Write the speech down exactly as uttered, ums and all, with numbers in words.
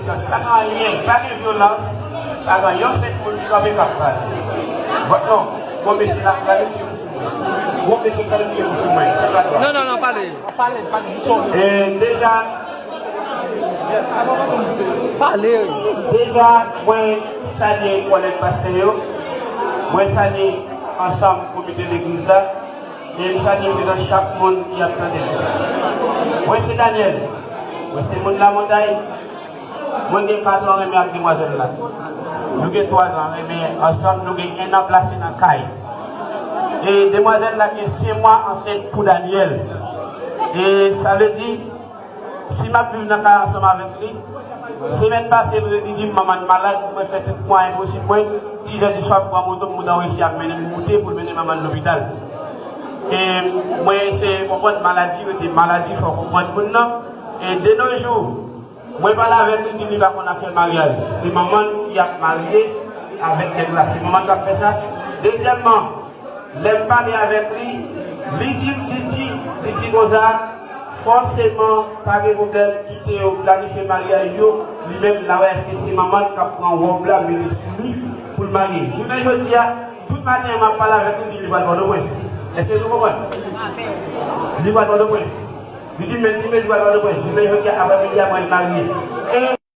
Pa gen anyen, pa gen vyolans, pa gen yon sèl moun ki kanpe k ap pale. Bon, non, bon, mesye la, gade mesye pou sou mwen. Bon, mesye, gade mesye pou sou mwen. Non, non, non, pale. Pale, pale, di sa w vle. E deja, pale. Deja, mwen salye kòlèg pastè yo. Mwen salye ansanm komite legliz la. E m salye prezans chak moun ki ap tande m. Mwen se Daniel. Mwen se moun Lamonday. Mwen gen katran renmen ak demwazèl la. Nou gen twazan renmen ansanm, nou gen ennan plase nan kay. E demwazèl la gen senk mwa ansent pou Daniel. E sa vle di, si m ap viv nan kay ansanm avèk li, semèn pase, li di m manman l malad, mwen fè tout mwayen posib mwen, dis zè di swa, m pran moto m, mouda resi ap mennen m moute pou l mennen manman l lopital. E mwen eseye konprann maladi, rete maladi, fò w konprann moun nan. E de nos jours, mwen pale avèk li, li di li pa konn afè maryaj. Se manman l ki ap marye avèk nèg la. Se manman l k ap fè sa. Dezyèmman, lè m pale avèk li, li di, li di, li di konsa, fòseman, pa gen pwoblèm, kite yo planifye maryaj yo, li menm l a wè èske se manman l k ap pran wòb la, mete sou li pou l marye. Jounen jodi a, tout maten an, m ap pale avèk li, li di li pral Pòtoprens. Èske nou konprann? Li pral Pòtoprens. Li di, men, li di, men, li pral Pòtoprens. Jounen jodi a, aprè midi a, mwen marye. E